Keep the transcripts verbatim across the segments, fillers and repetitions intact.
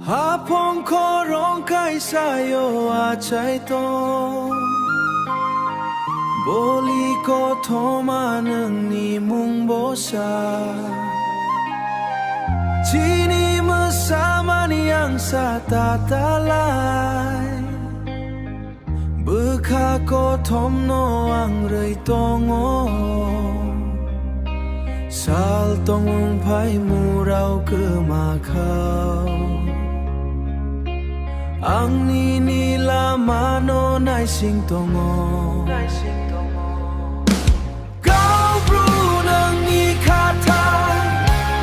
Haphang khorang kaisa yo achai tong, boli kothoma nungni mung bo sa. Chini msamani angsa tatalai, bkha kothom no ang roi tong ou. Sal tong ongphai murao kma khao, ang nini lama no naising tong ou. Kau Bru nungni khathang,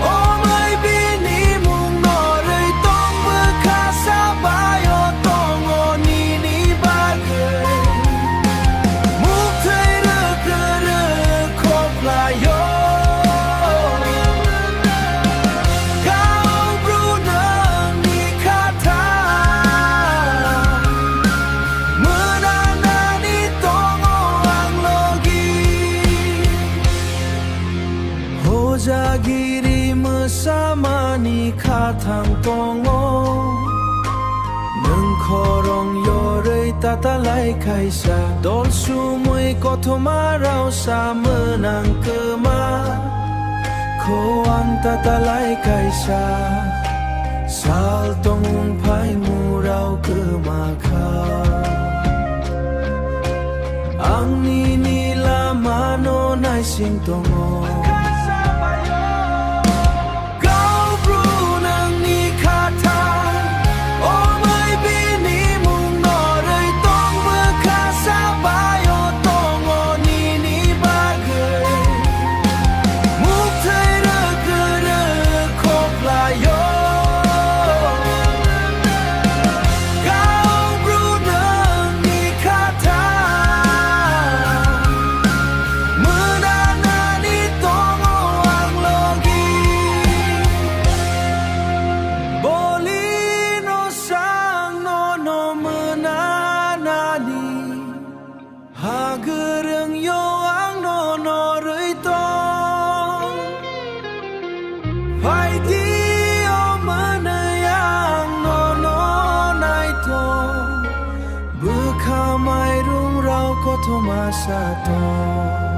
omai bini mung no roi tong, bkha sa bai yo tong ou nini bagoi. Mukthai rkr khoplai yo. Kau Bru nungni khathang, mnanani tong ou ang logi. Hojagiri msamani khathang tong ou. Nung khorang yo roi tatalai kaisa, dol sumoi kothoma rao sa mnang kma. Khowang tatalai kaisa, sal tong ongphai murao kma khao. Ang nini lama no naising tong ou. Kau Bru nungni khathang, omai bini mung no roi tong, bkha sa bai yo tong ou nini bagoi. Mukthai rkr khoplai yo. Kau Bru nungni khathang, mnanani tong ou ang logi. Boli no sang nono mnanani, hagrung yo ang nono roi tong. Phai di, o mnoi, ang nono nai tong. Bkha mairung rao kothoma sa tong.